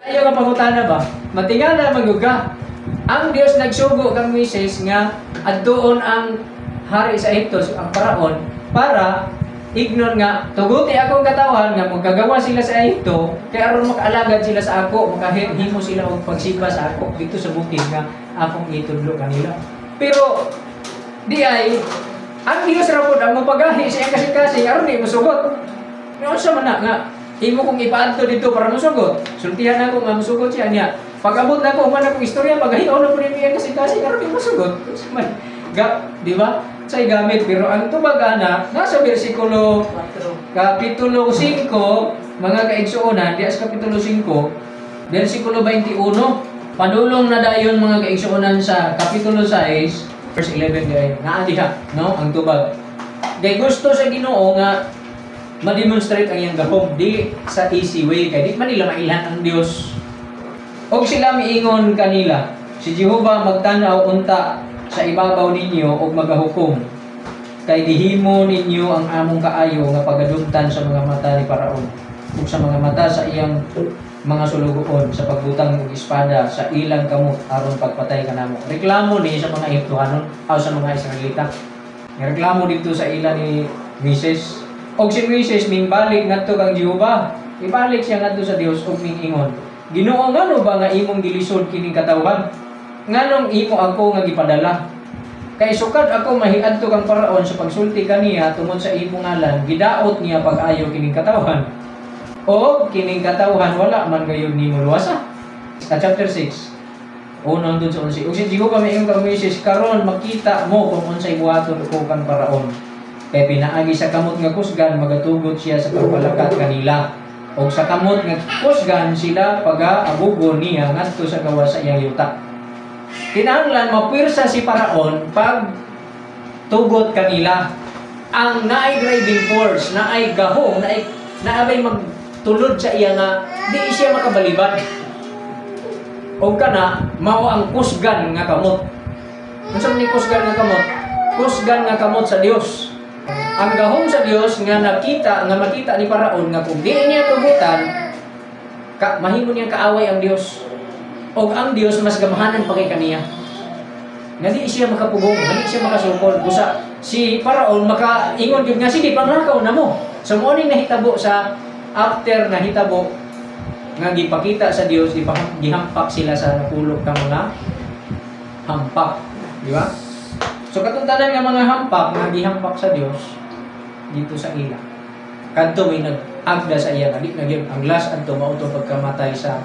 Ayaw ka pangutana ba? Matingala man gyud ka. Ang Dios nagsugo kang Moises nga adtuon ang hari sa Ehipto, ang Paraon, para ignon nga tuguti akong katawhan nga magkagawa sila sa Ehipto kay aron makaalagad sila sa ako, makahimo sila og pagsimba sa ako dito sa bukid nga akong itudlo kanila. Pero di ay ang Dios ra pud ang mopagahi sa iyang kasing-kasing aron di mosugot. Unsa man na nga imo kong ipaadto dito para mosugot? Sultihan ako nga mosugot siya niya. Pag abot na ko, human akong istorya, pagahion na po nimo iyang kasing-kasing aron di mosugot. Unsa man ga, di ba? Say gamit, pero ang tubag ana nasa bersikulo 4. Kapitulo 5, mga kaigsuonan, diya sa Kapitulo 5, versikulo 21. Padulong na dayon, mga kaigsuonan, sa Kapitulo 6, verse 11 diay. Naa diha, no, ang tubag. Kay gusto sa Ginoo nga ma-demonstrate ang iyang gahom dili sa easy way kay di man nila mailhan ang Dios. Og sila miingon kanila, "Si Jehova magtan-aw unta sa ibabaw ninyo og magahukom kay gihimo ninyo ang among kaayo nga pagadumtan sa mga mata ni Paraon ug sa mga mata sa iyang mga sulugoon sa pagbutang og espada sa ilang kamot aron pagpatay kanamo." Reklamo ni sa mga Ehiptohanon o sa mga Israelita. Reklamo dito sa ila ni Moises. Og si Moises mingbalik ngadto kang Jehova. Ibalik siya ngadto sa Dios ug mingingon, "Ginoo, ngano ba nga imong gilisod kining katawhan? Nganong imo ako nga gipadala? Kay sukad ako mahiadto kang Paraon sa pagsulti kaniya tungod sa imong ngalan, gidaot niya pag-ayo kining katawhan. O kining katawhan wala man gayud nimo luwasa." Sa chapter 6, 1 hangtod sa 11. Ug si Jehova miingon kang Moises, "Karon makita mo kung unsay buhaton ko kang Paraon. Kay pinaagi sa kamot nga kusgan magatugot siya sa pagpalakat kanila. Og sa kamot nga kusgan sila pag-abugon niya ngadto sa gawas sa iyang yuta." Kinahanglan mapwersa si Paraon pag tugot kanila. Ang naay driving force, naay gahom, naay naabay magtulod sa iya nga di siya makabalibad. Og kana mao ang kusgan nga kamot. Unsa man ni kusgan nga kamot? Kusgan nga kamot sa Dios. Ang gahom sa Dios nga nakita nga makita ni Paraon nga kung di niya tugutan ka, mahimo niyang kaaway ang Dios. Og ang Dios mas gamahanan pa kay kaniya. Nga di siya makapugong, nga di siya makasukol. Busa si Paraon makaingon gyud nga sige, panglakaw na mo. So mo ning nahitabo sa after nahitabo nga gipakita sa Dios, gihampak sila sa napulo ka mga hampak, di ba? So katong tanan nga mga hampak nga gihampak sa Dios dito sa ila. Kadto may nag-agda sa iya nga di na gyud ang last adto mao tong pagkamatay sa